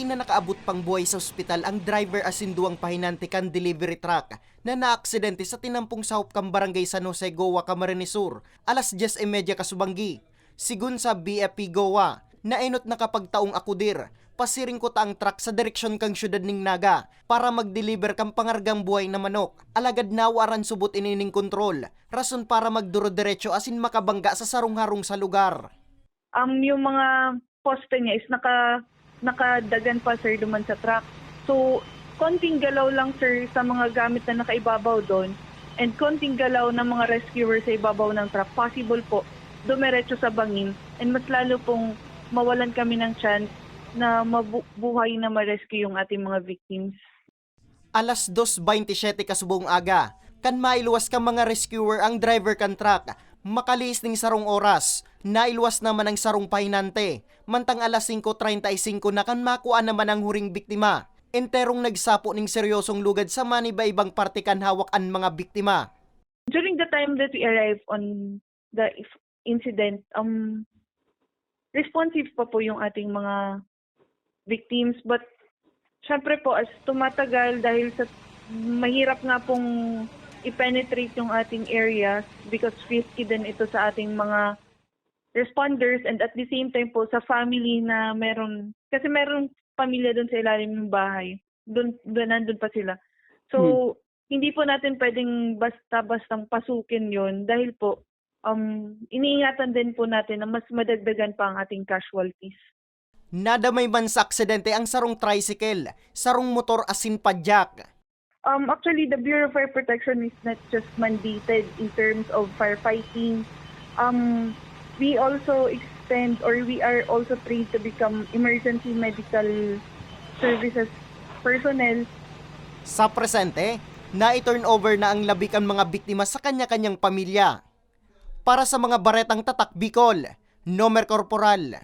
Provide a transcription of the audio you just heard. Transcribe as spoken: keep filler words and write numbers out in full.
Na nakaabot pang buhay sa ospital ang driver asin duwang pahinante kan delivery truck na naaksidente sa tinampong sahop kan Barangay San Jose, Goa, Camarines Sur, alas dyes y media kasubanggi. Sigon sa B F P Goa, naenot na kapagtaong akudir, pasiring kuta ang truck sa direksyon kan siyudad nin Naga para mag-deliver kan pangargang buhay na manok. Alagad nawaran subot ini nin kontrol, rason para magduro-deretso asin makabangga sa sarong harong sa lugar. Um, yung mga poste niya is naka, nakadagan pa, sir, duman sa truck. So, konting galaw lang, sir, sa mga gamit na nakaibabaw doon, and konting galaw ng mga rescuer sa ibabaw ng truck, possible po, dumiretso sa bangin, and mas lalo pong mawalan kami ng chance na mabuhay na ma-rescue yung ating mga victims. Alas dos baynte siyete kasubong aga, kan mailuwas kan mga rescuer ang driver kan truck, makalihis ning sarong oras, nailuwas naman ang sarong pahinante, mantang alas singko treinta y cinco na kan makua naman ang huring biktima. Enterong nagsapo ning seryosong lugad sa maniba-ibang parte kan hawak an mga biktima. During the time that we arrived on the incident, um, responsive pa po yung ating mga victims. But, syempre po, as tumatagal, dahil sa mahirap nga pong i-penetrate yung ating areas because risky din ito sa ating mga responders and at the same time po sa family na meron, kasi meron pamilya doon sa ilalim ng bahay. Doon, doon nandun pa sila. So, hmm. Hindi po natin pwedeng basta-bastang pasukin yon dahil po, um, iniingatan din po natin na mas madagdagan pa ang ating casualties. Nadamay man sa aksidente ang sarong tricycle, sarong motor asin padyak. Um, actually, the Bureau of Fire Protection is not just mandated in terms of firefighting. Um, we also extend or we are also trained to become emergency medical services personnel. Sa presente, nai-turnover na ang labi kan mga biktima sa kanya-kanyang pamilya. Para sa mga baretang Tatak Bicol, Nomer Corporal.